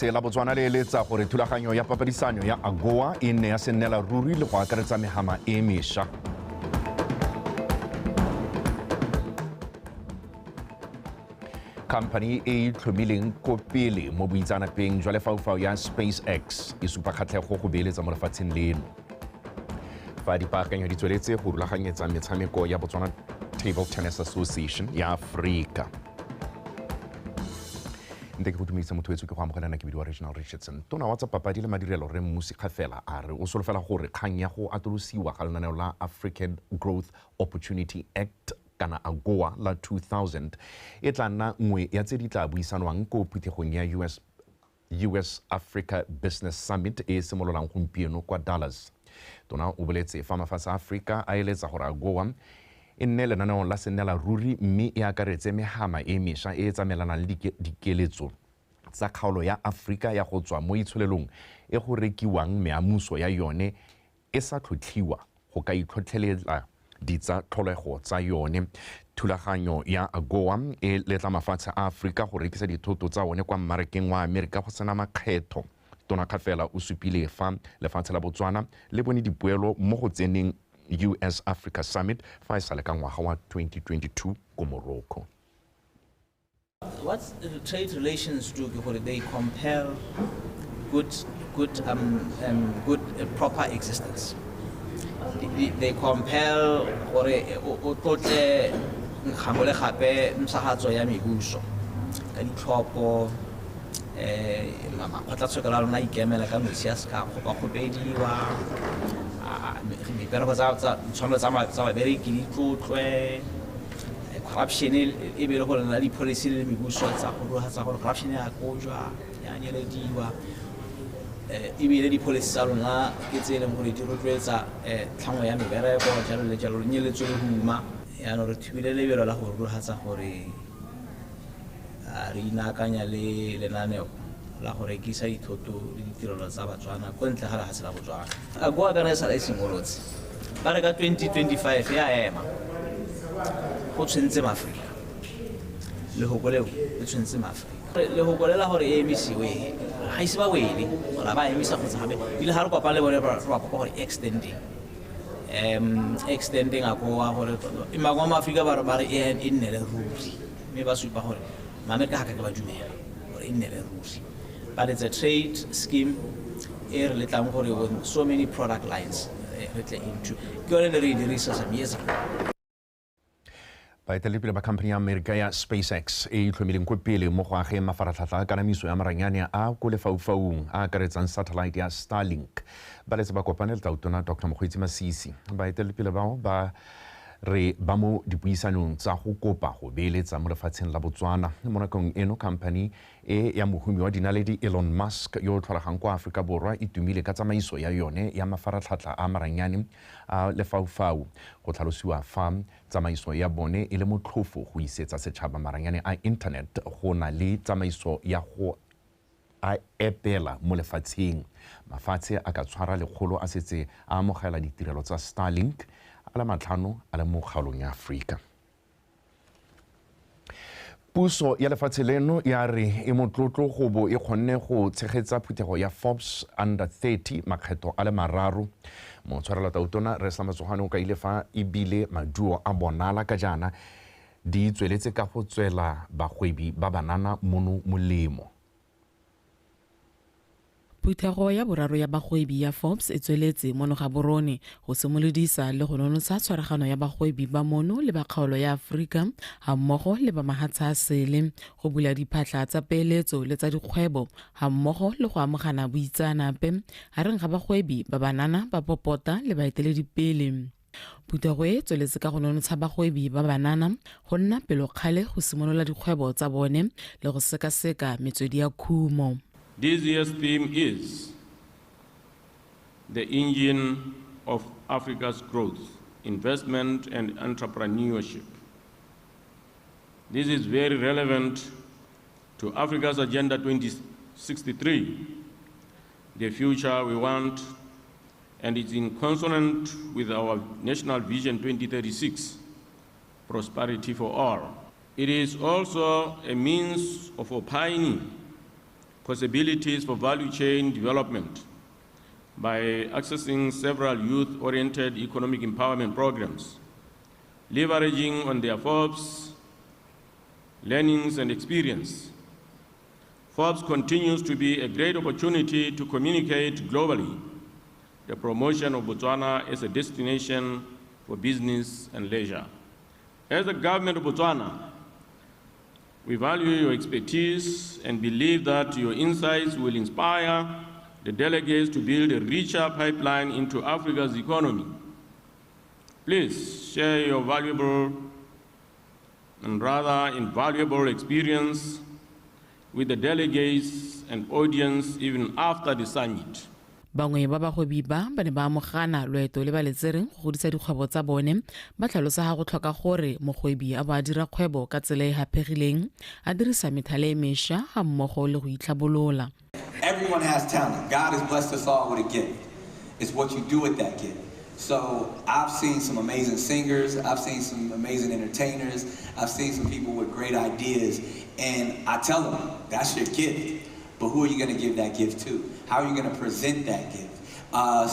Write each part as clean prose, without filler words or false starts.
La Botswana le eletsa gore thulaganyo ya papadisanyo ya AGOA e nne ya sennela ruri le go akaretsa mehama e mešwa. Company e e tlhomileng ko pele mo boitsanapeng jwa lefaufau ya SpaceX e supa kgatlhego go beeletsa mo lefatsheng leno. Fa dipaakanyo di tsweletse go rulaganyetsa metshameko ya Botswana Table Tennis Association ya Aforika. Nte ke go dumedisa motho wetsho, ke go amogelana, ke bidiwa Regional Richardson. Tona wa tsa papadi le madirelo re Mmusi Kgafela a re o solofela gore kgang ya go atolosiwa ga lenaneo la African Growth Opportunity Act kana AGOA la 2000 e tla nna nngwe ya tse di tla buisanwang ko phuthegong ya US Africa Business Summit e e simololang gompieno kwa Dallas. Tona o boletse fa mafatshe a Aforika a eletsa gore AGOA e nne lenaneo la sennela ruri mme e akaretse mehama e mešwa e e tsamaelanang le dikeletso tsa kgaolo ya Aforika ya go tswa mo itsholelong e go rekiwang meamuso ya yone e sa tlhotlhiwa go ka itlhotlheletsa ditsa tlholego tsa yone. Thulaganyo ya AGOA e letla mafatshe a Aforika go rekisa dithoto tsa one kwa mmarakeng wa Amerika go sena makgetho. Tona Kgafela o supile fa lefatshe la Botswana le bone dipoelo mo go tseneng US Africa Summit fa e sale ka ngwaga wa 2022 ko Morocco. What trade relations do ke gore they compel good proper existence. They compel gore o tlotle gangwe le gape mpshafatso ya mebuso ka ditlhopho, makgotlatshekelo a lona a ikemela ka nosi, a seka kgopakgopediwa, mebereko tsa ditshwanelo tsa babereki di tlotlwe, corruption e be le gore na di-policy le mebuso tsa go rulagatsa gore corruption ya kojwa ya nyelediwa, ebile di-policy tsa lona ke tse e leng gore di rotloetsa tlhango ya mebereko jalo le jalo, nyeletso le huma. Yaanong re thubile lebelo la go rulagatsa gore re inaakanya le lenaneo la go rekisa dithoto le ditirelo tsa Batswana ko ntle ga lefatshe la Botswana. AGOA kana e sala e simolotse ba re ka 2025 ya ema, go tshwentse maAforika, lehoko leo le tshwentse maAforika. Lehoko le la gore e emisiwe ga ise ba wele gore ba emisa kgotsa gape ebile ga re kopane le bone re ba kopa gore extending AGOA gore mangwe a maAforika ba re e nnele ruri, mme ba supa gore maAmerika ga ka ke ba dumela gore e nnele ruri. But it's a trade scheme e re letlang gore with so many product lines re tle into ke yone ne re e dirisa some years ago. Baeteledipele ba company ya Amerika ya SpaceX e e tlhomileng ko pele mo go ageng mafaratlhatlha a kanamiso ya maranyane a ko lefaufaung a akaretsang satellite ya Starlink ba letse ba kopane le tautona Dr Mokgweetsi Masisi. Baeteledipele bao ba re ba mo dipuisanong tsa go kopa go beeletsa mo lefatsheng la Botswana. Mo nakong eno company e ya mohumi wa dinaledi Elon Musk yo o tlholegang kwa Aforika Borwa e tumile ka tsamaiso ya yone ya mafaratlhatlha a maranyane a lefaufau. Go tlhalosiwa fa tsamaiso ya bone e le motlhofo go isetsa setšhaba maranyane a internet go na le tsamaiso ya go a epela mo lefatsheng. Mafatshe a ka tshwara lekgolo a setse a amogela ditirelo tsa Starlink a le 5 a le mo kgaolong ya Aforika. Puso ya lefatshe leno ya re e motlotlo go bo e kgonne go tshegetsa phuthego ya Forbes Under 30 makgetho a le 3. Motshwarela tautona Re Slam Tsogwane o kaile fa ebile maduo a bonala ka jaana di tsweletse ka go tswela bagwebi ba banana mono molemo. Phuthego ya boraro ya bagwebi ya Forbes e tsweletse mono Gaborone go simolodisa le go nonotsha tshwaragano ya bagwebi ba mono le ba kgaolo ya Aforika ga mmogo le ba mahatshe a sele, go bula diphatlha tsa peeletso le tsa dikgwebo ga mmogo le go amogana boitseanape gareng ga bagwebi ba banana ba popota le baeteledipele. Phuthego e tsweletse ka go nonotsha bagwebi ba banana go nna pelokgale go simolola dikgwebo tsa bone le go sekaseka metswedi ya khumo. This year's theme is the engine of Africa's growth, investment and entrepreneurship. This is very relevant to Africa's Agenda 2063, the future we want, and it's in consonant with our National Vision 2036, prosperity for all. It is also a means of opining possibilities for value chain development by accessing several youth-oriented economic empowerment programs, leveraging on their Forbes learnings and experience. Forbes continues to be a great opportunity to communicate globally the promotion of Botswana as a destination for business and leisure. As the government of Botswana, we value your expertise and believe that your insights will inspire the delegates to build a richer pipeline into Africa's economy. Please share your valuable and rather invaluable experience with the delegates and audience even after the summit. Bangwe ba bagwebi ba ba ne ba amogana loeto le ba le tsereng go godisa dikgwebo tsa bone, ba tlhalosa ga go tlhoka gore mogwebi a bo a dira kgwebo ka tsela e haphegileng, a dirisa methale e mešwa ga mmogo le go itlhabolola. Everyone has talent. God has blessed us all with a gift. It's what you do with that gift. So I've seen some amazing singers, I've seen some amazing entertainers, I've seen some people with great ideas, and I tell them, that's your gift. But who are you gonna give that gift to? How are you gonna present that gift?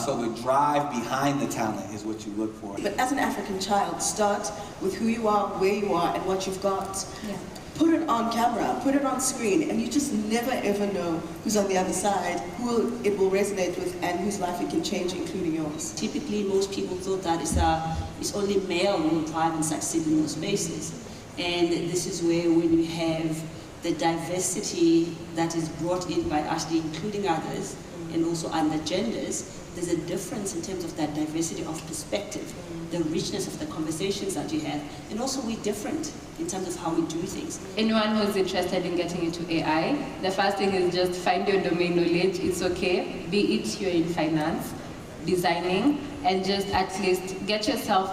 So the drive behind the talent is what you look for. But as an African child, start with who you are, where you are, and what you've got. Yeah. Put it on camera, put it on screen, and you just never ever know who's on the other side, who it will resonate with, and whose life it can change, including yours. Typically, most people thought that it's only male who will thrive and succeed in those spaces. And this is where when you have the diversity that is brought in by actually including others and also other genders, there's a difference in terms of that diversity of perspective, the richness of the conversations that you have, and also we're different in terms of how we do things. Anyone who's interested in getting into AI, the first thing is just find your domain knowledge. It's okay, be it you're in finance, designing, and just at least get yourself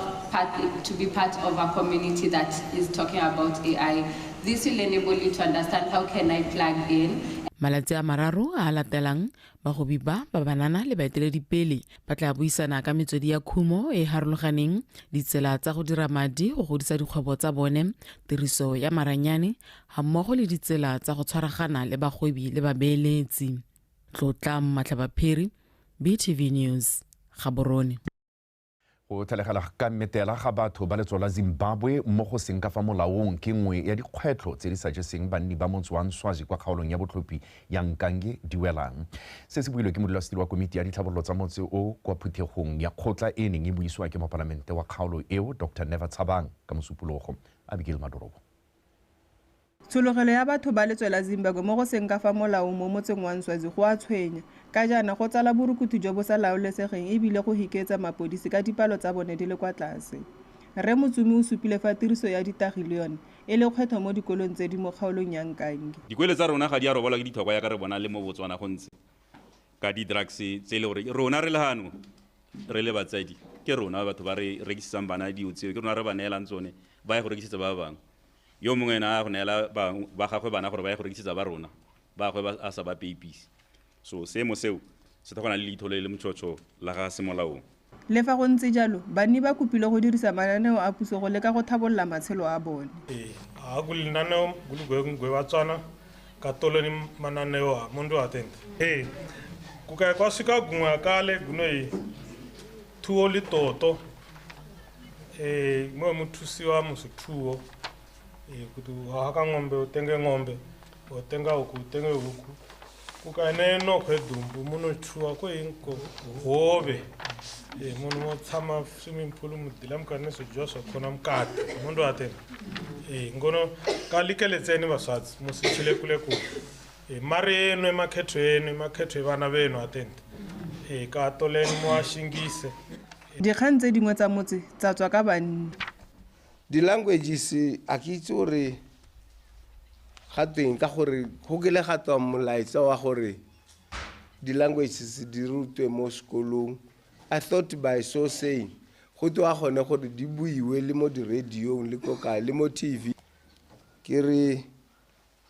to be part of a community that is talking about AI. This will enable you to understand how can I plug in. Malatsi a mararo a latelang, bagwebi ba ba banana le baeteledipele ba tla buisana ka metswedi ya khumo e harologaneng, ditsela tsa go dira madi go godisa dikgwebo tsa bone, tiriso ya maranyane ga mmogo le ditsela tsa go tshwaragana le bagwebi le babeeletsi. Tlotla Matlhabaphiri, BTV News, Gaborone. Go tlhalegela ka metela ga batho ba letso la Zimbabwe mo go seng ka fa molaong ke nngwe ya dikgwetlho tse di sa jeseng banni ba motse wa Nswazi kwa kgaolong ya botlhophi ya Nkange di welang. Se se builwe ke modulasetilo wa komiti ya ditlhabololo tsa motse o kwa phuthegong ya kgotla e neng e buisiwa ke mopalamente wa kgaolo eo Dr Never Tshabang ka Mosupologo. Abigail Madorobo. Tshologelo ya batho ba letso la Zimbabwe mo go seng ka fa molaong mo motseng wa Nswazi go a tshwenya ka jaana go tsala borukuthi jo bo sa laolesegeng ebile go hiketsa mapodisi ka dipalo tsa bone di le kwa tlase. Rre Motsumi o supile fa tiriso ya ditagi le yone e le kgwetlho mo dikolong tse di mo kgaolong ya Nkange. Dikwele tsa rona ga di a robalwa ke ditlhokwa ya ka re bona le mo Botswana go ntse ka di-drugs tse e le gore rona re le gano re le batsadi ke rona batho ba re rekisetsang bana dio tseo, ke rona re ba neelang tsone ba ye go rekisetsa ba bangwe. Yo mongwe ena a go neela ba gagwe bana gore ba ye go rekisetsa ba rona ba gagwe a sa ba peipise. So seemo seo se tlhokana le leitho le le motšhotšho la ga semolaong. Le fa go ntse jalo, banni ba kopile go dirisa mananeo a puso go leka go tlhabolola matshelo a bone. A go lenaneo go le Batswana ka tolone mananeo a mondo atente. Ku ka kwa sika gungwe ka le gunoi thuo le toto. Mo mothusi wa mosuthuo. Kutu haka ng'ombe utenge ng'ombe utenga huku utenge huku kukaneno khwedumbu muno thuwa ko hove muno mo tshama swimming pool mudila mukane swijo swa khona mukati mundu atena ngono ka likeletseni vaswatsi musichile kule ku mari yenu emakhetho yenu emakhetho vana venu atente ka toleni mo a xingise. Dikgang tse dingwe tsa motse tsa tswa ka banni. Di-languages a ke itse gore ga teng ka gore go kile ga tswa molaetsa wa gore di-languages di rutwe mo sekolong. I thought by so saying go tewa gone gore di buiwe le mo di-radiong le ko kae le mo TV. Ke re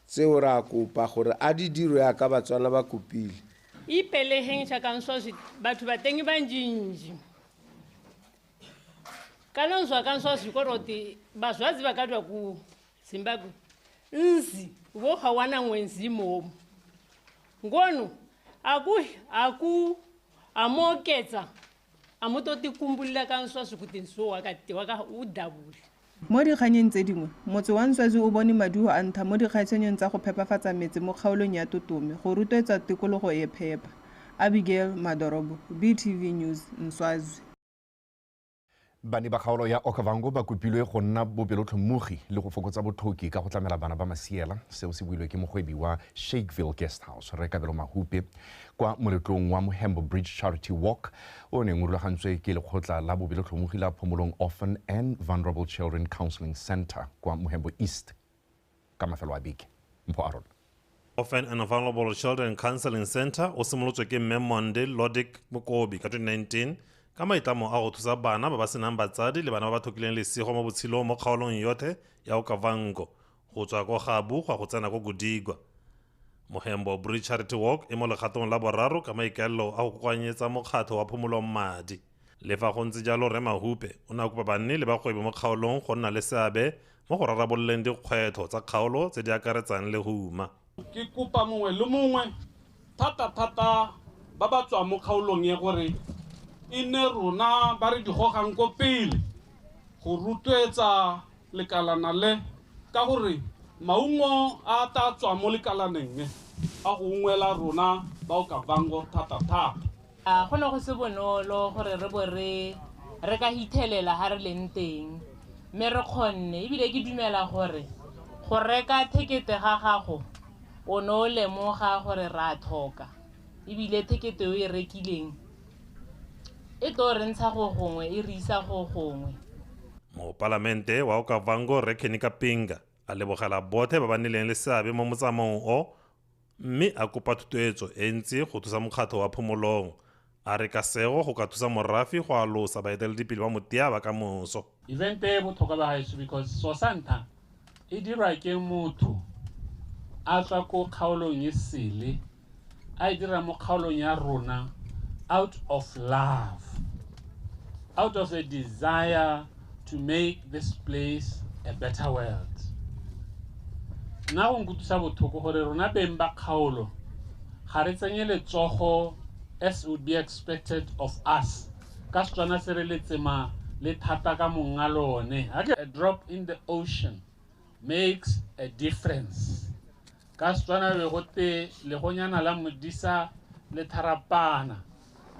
tseo re a kopa gore a di dirwe yaka Batswana ba kopile. Ipeleheng jaaka Nswazi batho ba teng ba ntšintši. Kana nzwa ka Nswazi koroti bazwazi bakadwa ku Zimbabwe nzi wo hawana ngwenzi momo Ngono aku aku a mo oketsa a mo to tikumbulula ka nswaswi kuti nsuwo wa ka wa ka wu davula. Mo dikganyeng tse dingwe, motse wa Nswazwi o bone maduo a ntlha mo dikgaisanyong tsa go phepafatsa metse mo kgaolong ya Totome go rotloetsa tikologo e phepa. Abigail Madorobo, BTV News, Nswazwi. Banni ba kgaolo ya Okavango ba kopilwe go nna bopelotlhomogi le go fokotsa botlhoki ka go tlamela bana ba masiela. Seo se builwe ke mogwebi wa Shakeville Guest House, Rre Kabelo Mahupe, kwa moletlong wa Mohembo Bridge Charity Walk o neng o rulagantswe ke lekgotla la bopelotlhomogi la Phomolong Orphan and Vulnerable Children Counselling Centre kwa Mohembo East ka mafelo a beke. Mpho Aron. Orphan and Vulnerable Children Counseling Center o simolotswe ke Mme Monde Lodic Mokobi ka 2019 ka maitlamo a go thusa bana ba ba senang batsadi le bana ba ba tlhokileng lesego mo botshelong mo kgaolong yotlhe ya Okavango go tswa ko Gabu go ya go tsena ko Gudigwa. Mohembo Bridge Charity Walk e mo legatong la boraro ka maikaelelo a go kokoanyetsa mokgatlho wa phomolong madi. Le fa go ntse jalo, Rre Mahupe o ne a kopa banni le bagwebi mo kgaolong go nna le seabe mo go rarabololeng dikgwetlho tsa kgaolo tse di akaretsang lehuma. Ke kopa mongwe le mongwe, thata-thata ba ba tswang mo kgaolong e, gore e nne rona ba re di gogang ko pele go rotloetsa lekalana le, ka gore maungo a tla tswa mo lekalaneng a go ungwela rona ba Okavango thata-thata. Go ne go se bonolo gore re bo re re ka hithelela ha re leng teng, mme re kgonne. Ebile ke dumela gore go reka thekete ga gago o ne o lemoga gore re a tlhoka, ebile thekete o e rekileng e tlo re ntsha go gongwe e re isa go gongwe. Mopalamente wa Okavango, Rre Kenny Kapinga, a lebogela botlhe ba ba nnileng le seabe mo motsamaong o, mme a kopa thotloetso e ntsi go thusa mokgatlho wa Phomolong. A re ka sego go ka thusa morafe go alosa baeteledipele ba motia ba ka moso. Event e botlhokwa ba gaetsho because so sa ntlha e dirwa ke motho a tswa ko kgaolong e sele, a e dira mo kgaolong ya rona out of love, out of a desire to make this place a better world. Nna go nkutlwisa botlhoko gore rona beng ba kgaolo ga re tsenye letsogo as would be expected of us. Ka Setswana se re letsema le thata ka monga lone. A drop in the ocean makes a difference. Ka Setswana be go te legonyana la modisa le tharapana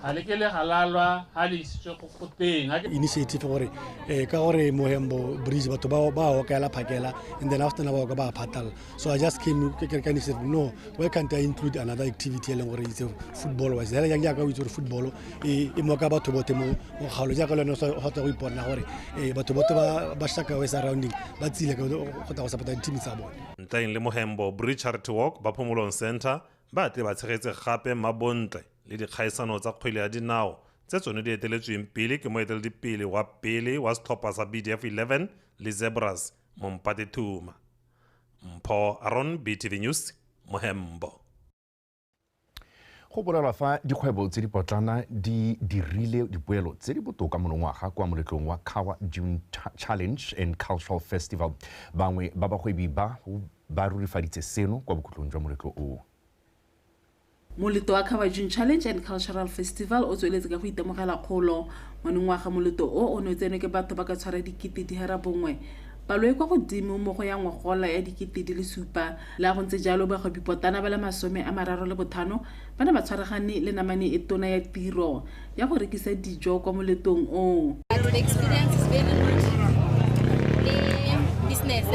ga le ke le galalwa ga le isitswe go goteng. Initiative gore ka gore Mohembo Bridge batho ba ba okela phakela and then after na ba oka ba phatalla. So I just came ke ka initiative, no, why can't I include another activity e leng gore itse football wise hela yang jaaka o itse gore football e moka batho botlhe mo kgaolo, jaaka le wena o tla go iponna gore batho botlhe ba Shakawe surrounding ba tsile go tla go support di-team tsa bone. Ntleng le Mohembo Bridge Charity Walk, ba Phomolong Center ba tle ba tshegetse gape mabontle le dikgaisano tsa kgwele ya dinao tse tsone di eteletsweng pele ke moeteledipele wa pele wa setlhopha sa BDF 11 le Zebras, Mompati Thuma. Mpho Aron, BTV News, Mohembo. Go bolelwa fa dikgwebo tse di potlana di dirile dipoelo tse di botoka monongwaga kwa moletlong wa Kawa June Challenge and Cultural Festival. Bangwe ba bagwebi ba ba rurifaditse seno kwa bokhutlong jwa moletlo oo. Moletlo wa Cover June Challenge and Cultural Festival o tsweletse ka go itemogela kgolo monongwaga. Moletlo o o ne o tsenwe ke batho ba ka tshwara 9,000, palo e kwa godimo mo go ya ngwagola ya 2007. Le a go ntse jalo, bagwebipotana ba le 35 ba ne ba tshwaragane le namane e tona ya tiro ya go rekisa dijo kwa moletong oo. The experience is very good. Le business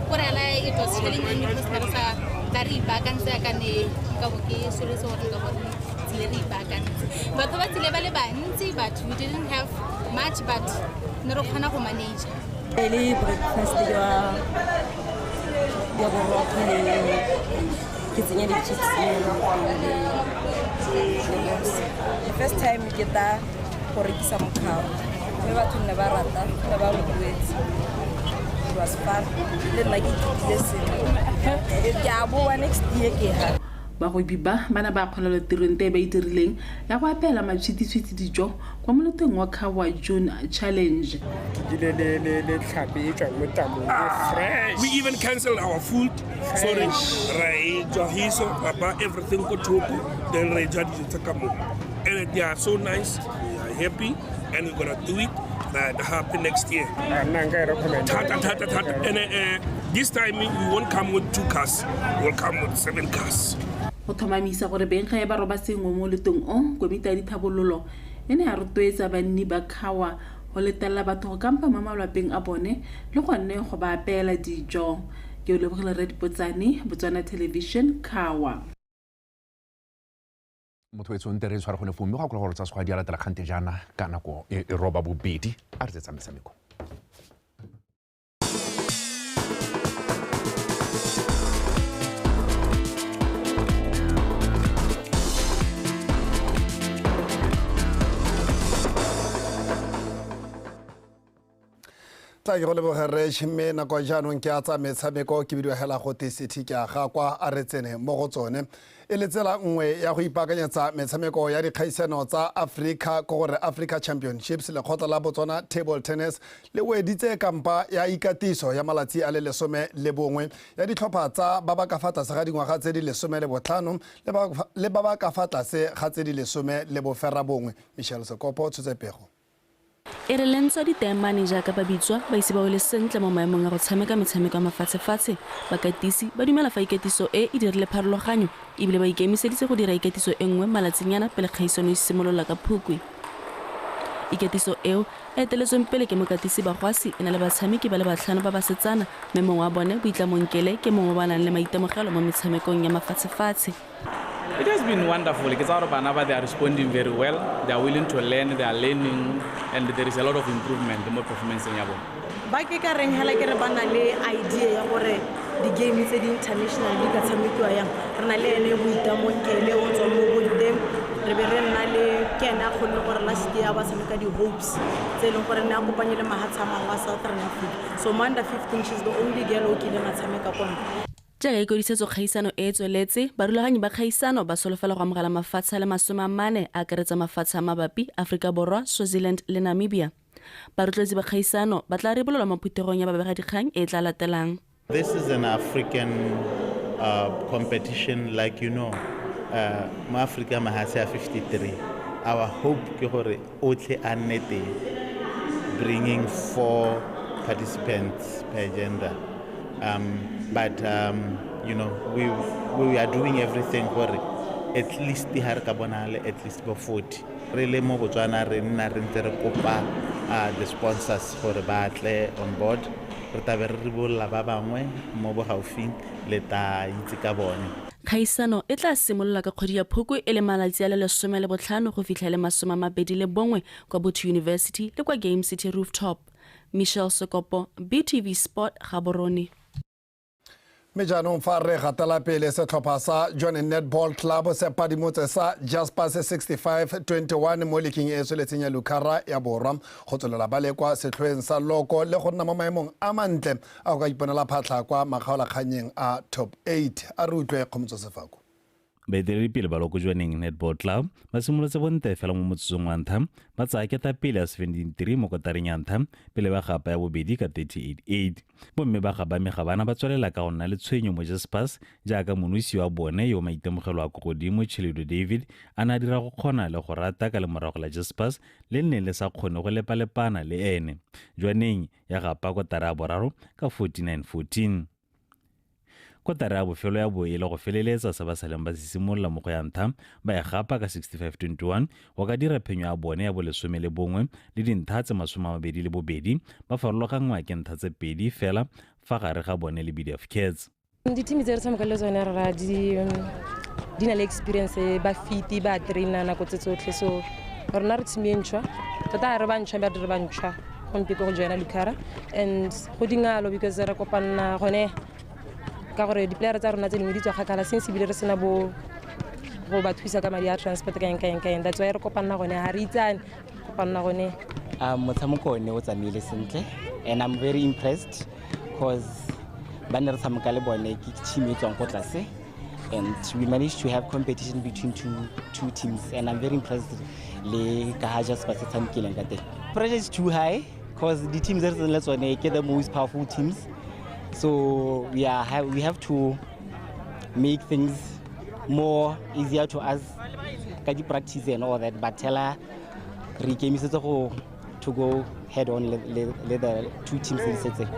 gore ala it was challenging because ne re sa tla re ipaakantse ka ne nka bo ke soletse gore nka bo re tsile re ipaakantse. Batho ba tsile ba le bantsi, but we didn't have much, but ne re kgona go manage. E le breakfast ya borotho le ke tsenya di-chips le. The first time ke ta go rekisa mokgabo, mme batho nne ba rata, ne ba rotloetse. It was fun, le nna ke ithutile sengwe, ke a boa next year ke ga. Bagwebi ba bana ba kgolelo tirong te ba itirileng ya go apeela matshwititshwiti dijo kwa moletong wa Khawa June Challenge. We even cancelled our food. Sorry, everything then and they are so nice. We are happy and we're gonna do it. That happen next year. And this time we won't come with 2 cars, we'll come with 7 cars. Go tlhomamisa gore beng ga e ba roba sengwe mo letong o komiti ya dithabololo e ne ya rotloetsa banni ba Khawa go letela batho go kampa mo malwapeng a bone le gone go ba apeela dijo. Ke o lebogile Re Dipotsane, Botswana Television, Khawa. Motho e tshwanetse re tshware gone foo mme go akolola gore tsa segwa di a latela kgante jaana ka nako e roba bobedi a re tsetsa metshameko. Tla ke go leboge Reg, mme nako jaanong ke a tsa metshameko ke bidiwa hela go te City ke a ga kwa a re tsene mo go tsone. E le tsela nngwe ya go ipaakanyetsa metshameko ya dikgaisano tsa Africa ko gore Africa Championships, lekgotla la Botswana Table Tennis le weditse kampa ya ikatiso ya malatsi a le 11 ya ditlhopha tsa ba ba ka fa tlase ga dingwaga tse di 15 le ba ba ka fa tlase ga tse di 19. Michelle Sekopo tshotse pego. E re lentswa diteemane jaaka ba bitswa ba ise ba wele sentle mo maemong a go tshameka metshameko ya mafatshefatshe. Bakatisi ba dumela fa ikatiso e e dirile pharologanyo ebile ba ikemiseditse go dira ikatiso e nngwe malatsinyana pele kgaisano e simolola ka Phukwi. Ikatiso eo e eteletsweng pele ke mokatisi Bagwasi e na le batshameki ba le 5 ba basetsana mme mongwe wa bone Boitlamonkele ke mongwe ba nang le maitemogelo mo metshamekong ya mafatshefatshe. It has been wonderful. They are responding very well. They are willing to learn, they are learning, and there is a lot of improvement in performance in yabo. Ba ke ka reng hela ke re ba na le idea ya gore di-game tse di-international di ka tshamekiwa yang. Re na le ene Boitamonkele o tswa mo Bonteng, re be re nna le ke ene a kgonne gore last year ba tshameka di-hopes tse e leng gore ne a kopanye le mahatshe a mangwe a Southern Africa. So mo under 15 she's the only girl o kileng a tshameka ko ntle. Jaaka ikwadisetso kgaisano e e tsweletse, barulaganyi ba kgaisano ba solofela go amogela mafatshe a le 40 a akaretsa mafatshe a mabapi Aforika Borwa, Swaziland le Namibia. Barotloetsi ba kgaisano ba tla rebolelwa mo phuthegong ya babegadikgang e e tla latelang. This is an African competition, like you know, mo Africa mahatshe a 53. Our hope ke gore otlhe a nne teng, bringing 4 participants per gender. But you know, we are doing everything for at least ha re ka bona le at least bo 40. Re le mo Botswana re nna re ntse re kopa the sponsors gore ba tle on board. Re tla be re ribolla ba bangwe mo bogaufing le ta itse ka bone. Kgaisano e tla simolola ka kgwedi ya Phukwi e le malatsi a le 15 go fitlha le 21 kwa Botho University le kwa Game City Rooftop. Michelle Sekopo, BTV Sport, Gaborone. Mme jaanong fa re gatela pele setlhopha sa Jwaneng Netball Club se padimotse sa Jaspers 65-21 mo leking e tsweletseng ya Lucara ya Borwa go tswelela ba le kwa setlhoeng sa loko le go nna mo maemong a mantle a go ka iponela phatlha kwa makgaolakganyeng a top 8. A re utlwe Kgomotso Sefako. Baeteledipele ba loko Jwaneng Netball Club ba simolotse bonte fela mo motsotsong wa ntlha, ba tsaya ketapele ya 73 mo kotareng ya ntlha pele ba gapa ya bobedi ka 38-8. Bomme ba gaba megabana ba tswelela ka go nna le tshwenyo mo Jaspers jaaka monosi wa bone yo maitemogelo a ko godimo Chiledo David a ne a dira go kgona le go rata ka lemorago la Jaspers le nne le sa kgone go lepalepana le ene. Jwaneng ya gapa kotara ya boraro ka 49-14. Kotara ya bofelo ya bo e le go feleletsa se ba saleng ba se simolola mo go ya ntlha ba e gapa ka 65-21 go ka dira phenyo ya bone ya bo11 le dintlha tse 22 ba farologanngwa ke ntlha tse 2 fela fa gare ga bone le BDF Cats. Di-team tse re tshameka le tsone rra di na le experience, ba fit, ba traina nako tse tsotlhe, so rona re team e ntšhwa tota ga re ba ntšhwa ba re ba ntšhwa gompieno go joina Lucara and go dingalo because re kopanna gone ka gore di-player tsa rona tse dingwe di tswa kgakala since ebile re sena bo go ba thusa ka madi a transport ka eng that's why re kopanna gone ga re itsane kopanna gone. Motshameko one o tsamaile sentle and I'm very impressed because ba ne re tshameka le bone ke team e tswang ko tlase And we managed to have competition between two teams, and I'm very impressed le ka ha just ba se tshamekileng ka teng. Pressure is too high because the teams that are the most powerful teams, so we have to make things more easier to us ka di practice and all that, but tell re ikemisetsa go to go head on le the two teams in setseng.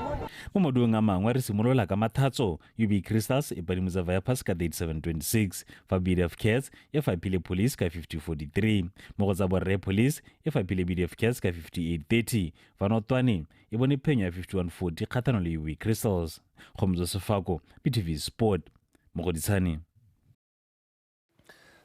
Mo maduong a mangwe re simolola ka mathatso, UB Crystals e padimosa Vipers ka 37-26, fa BDF Cats e faphile Police ka 50-43. Mo go tsa borre Police e faphile BDF Cats ka 58-30, fa Notwane e bone phenyo ya 51-40 kgatlhanong le UB Crystals. Kgomotso Sefako, BTV Sport, Mogoditshane.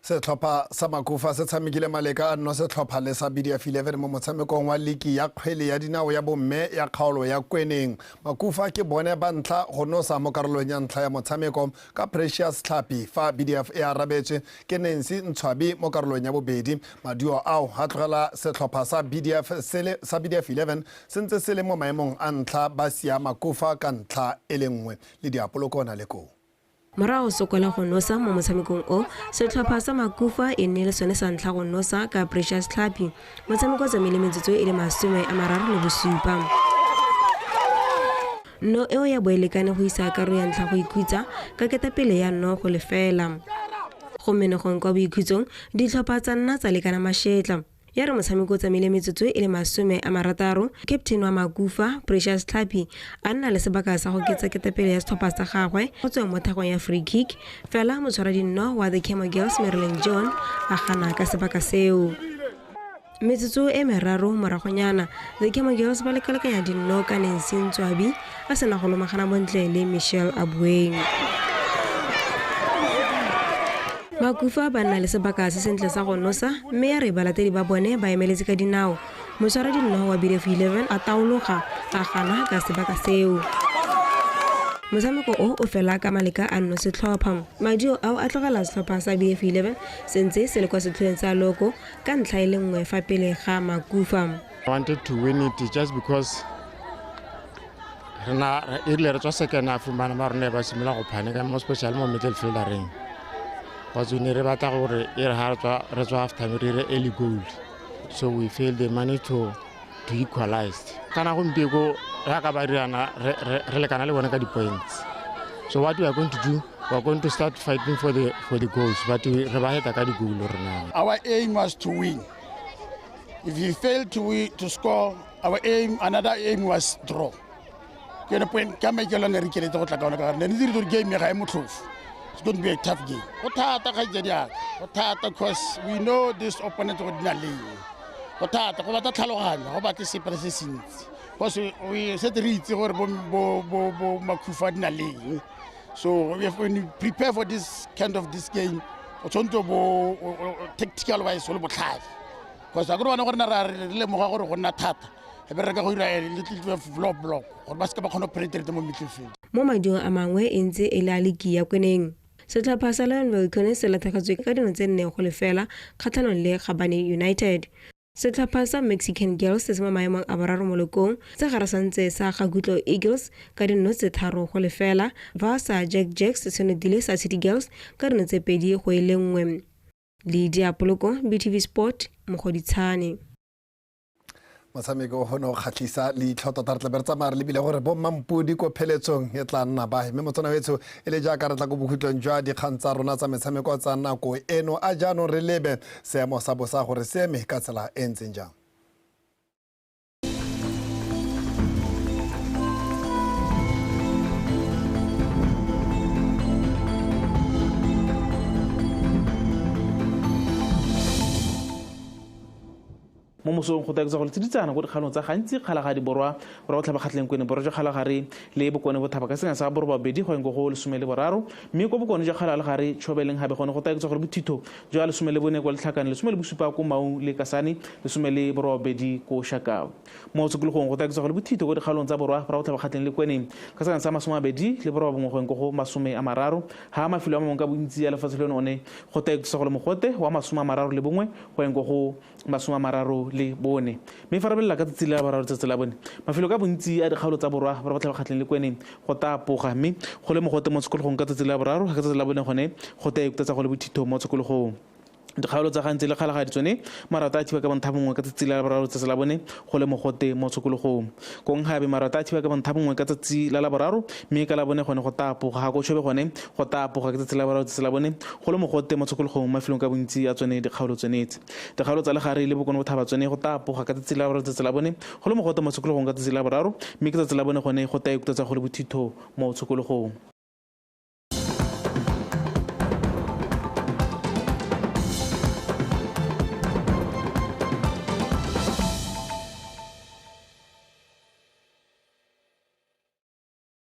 Setlhopha sa Makufa se tshamekile maleka a nno setlhopha le sa BDF 11 mo motshamekong wa liki ya kgwele ya dinao ya bomme ya kgaolo ya Kweneng. Makufa ke bone ba ntlha go nosa mo karolong ya ntlha ya motshameko ka Precious Tlhapi, fa BDF e arabetswe ke Nancy Ntshwabi mo karolong ya bobedi. Maduo ao a tlogela setlhopha sa BDF 11 se ntse se le mo maemong a ntlha, ba sia Makufa ka ntlha e le nngwe le diapolokona le koo. Morago sokola go nosa mo motshamekong o, setlhopha sa Makufa e nne le sone sa ntlha go nosa ka Precious Tlhapi. Motshameko o tsamaile metsotso e le 37. Nno eo ya bo e lekane go isa karo ya ntlha go ikhutsa ka ketapele ya 0-0. Go menegong kwa boikhutsong, ditlhopha tsa nna tsa lekana mašetla. Ya re motshameko o tsamaile metsotso e le 60, captain wa Makufa Precious Tlhapi a nna le sebaka sa go ketsa ketapele ya setlhopha sa gagwe go tsweng mo thagong ya free kick, fela motshwaradinno wa the Camo Girls Marilyn John a gana ka sebaka seo. Metsotso e meraro moragonyana, the Camo Girls ba lekalekanya dinno ka Nancy Ntswabi a sena go lomagana bontle le Michelle Abueng. Makufa ba nna le sebaka se sentle sa go nosa, mme ya re balatedi ba bone ba emeletse ka dinao. Motshwaradinno wa BDF 11 a taologa a gana ka sebaka seo. Motshameko o o fela ka maleka a nno setlhopha. Maduo ao a tlogela setlhopha sa BDF 11 se ntse se le kwa setlhoeng sa loko ka ntlha e le nngwe fa pele ga Makufa. I wanted to win it just because rena e rile re tswa second half bana ba rona ba simolola go panic, mo special mo middle fieldereng. Because we re batla gore e re ha re tswa half time re re early goal, so we failed. They managed to equalize. Kana gompieko ra ka ba dirana re lekana le bone ka di-points. So what we are going to do, we are going to start fighting for the goals, but re ba heta ka di-goal rena. Our aim was to win. If we failed to score, our aim, another aim was draw. Ke yone point ka maikelo ne re ikeletse go tla ka ona ka gore ne re dire gore game ga e motlhofo. It's going to be a tough game. Go thata kgaitsedi yaka, go thata because we know this opponent go dina leng. Go thata, go batla tlhaloganyo, go batle sepe se se ntsi. Because we setse re itse gore bo Makufa di na leng. So when you prepare for this kind of this game, o tshwanetse bo tactical wise o le botlhale. Because a ke re bana gore na re lemoga gore go nna thata, e be re ka go dira a little bit of block gore ba seke ba kgona go penetrate mo midfield. Mo maduong a mangwe e ntse e le a liki ya Kweneng. Setlhopha sa Lionel Kone se latlhegetswe ka dino tse 4-0 kgatlhanong le Gabane United. Setlhopha sa Mexican Girls se se mo maemong a boraro mo lekong se garasantse sa Gagutlo Eagles ka dino tse 3-0, fa sa Jack Jacks se notile sa City Girls ka dino tse 2-1. Le Diapoloko, BTV Sport, Mogoditshane. Motshameko o ne o kgatlhisa leitlho tota, re tla be re tsamaya re lebile gore bo mmampodi ko pheletsong e tla nna bae. Mme motswana wetsho e le jaaka re tla ko bokhutlong jwa dikgang tsa rona tsa metshameko tsa nako eno, a jaanong re lebe seemo sa bosa gore se eme ka tsela e ntseng jang. Mo mosong go taeketsa go le tsiditsana ko dikgalong tsa gantsi Kgalagadi Borwa borwa botlhaba kgatlheng Kwene borwa jwa Kgalagare le bokone bothaba ka sengwe sa 8 go eng go 13, mme ko bokone jwa Kgalagare Tshobeleng gape gone go taeketsa gore bothitho jwa 14 kwa Letlhakane, 17 ko Maung le Kasane, 18 ko Shakawe. Mo tshokologong go taeketsa gore bothitho ko dikgalong tsa borwa borwa botlhaba kgatlheng le Kweneng ka sengwe sa 29 go eng go 30, ha mafelo a mangwe ka bontsi ya lefatshe leno one go taeketsa gore mogote wa 31 go eng go 32. le 4. Mme fa re belela ka tsatsi la boraro tsatsi la bone, mafelo ka bontsi a dikgaolo tsa borwa ba botlhaba kgatlheng le kweneng go tapoga, mme go le mogote mo tshokologong ka tsatsi la boraro. Ka tsatsi la bone gone go ta ikuta tsa go le bothitho mo tshokologong. Dikgaolo tsa gantsi le kgalagadi tsone marata a thiba ka bontha bongwe ka tsatsi la boraro tsatsi la bone go le mogote mo tshokologong. Kong gabe marata a thiba ka bontha bongwe ka tsatsi la boraro, mme ka la bone gone go tapoga. Ga ko tšhobe gone go tapoga ka tsatsi la boraro tsatsi la bone go le mogote mo tshokologong mafelong ka bontsi a tsone dikgaolo tsonetse. Dikgaolo tsa legare le bokone bothaba tsone go tapoga ka tsatsi la boraro tsatsi la bone go le mogote mo tshokologong ka tsatsi la boraro, mme ka tsatsi la bone gone go ta ikuta tsa go le bothitho mo tshokologong.